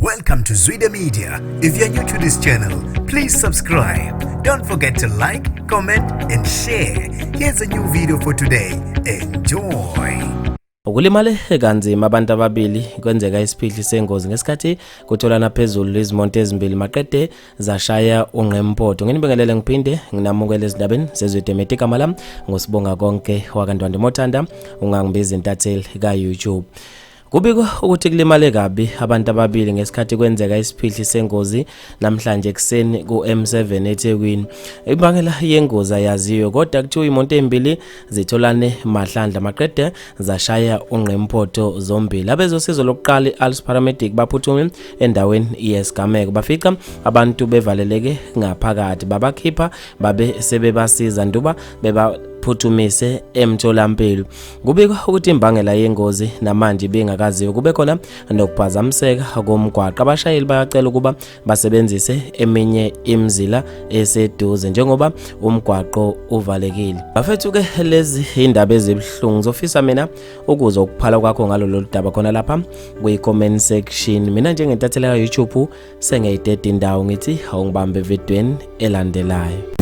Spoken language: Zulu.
Welcome to Zwida Media. If you're new to this channel, please subscribe. Don't forget to like, comment, and share. Here's a new video for today. Enjoy. Ukulimale kanzima abantu ababili kwenzeka isiphihli sengozi ngesikhathi kutholana phezulu izimonto ezimbili maqede zashaya ungqempoto. Nginibingelele ngiphinde nginamukele ezindabeni zezwe igama lami ngosibonga konke wakaNdwandwe Mothanda ungangibiza intatheli ka-YouTube. Kubikwa ukuthi kulimale kabi abantu ababili ngesikhathi kwenzeka isiphihli sengozi namhlanje ekuseni ku-M7 eThekwini. Imbangela yengozi ayaziyo kodwa kuthiwa imoto ezimbili zitholane mahlandla maqede zashaya ungqemphotho zombili. Abezosizo lokuqala i-Als Paramedic baphuthume endaweni yesigameko bafica abantu bevaleleke ngaphakathi babakhipha babe sebebasiza nduba beba phuthumise emtholampilo. Kubikwa ukuthi imbangela yengozi namanje ibingakaziwa kube khona nokuphazamiseka komgwaqo. Abashayeli bayacela ukuba basebenzise eminye imizila eseduze njengoba umgwaqo uvalekile. Bafethu ke lezi indaba ezibuhlungu ngizofisa mina ukuzwa ukuphala kwakho ngalolu daba khona lapha kwi-comment section. Mina njengentatheli ka-YouTube sengiyayideda indawo ngithi awungibambe evidweni elandelayo.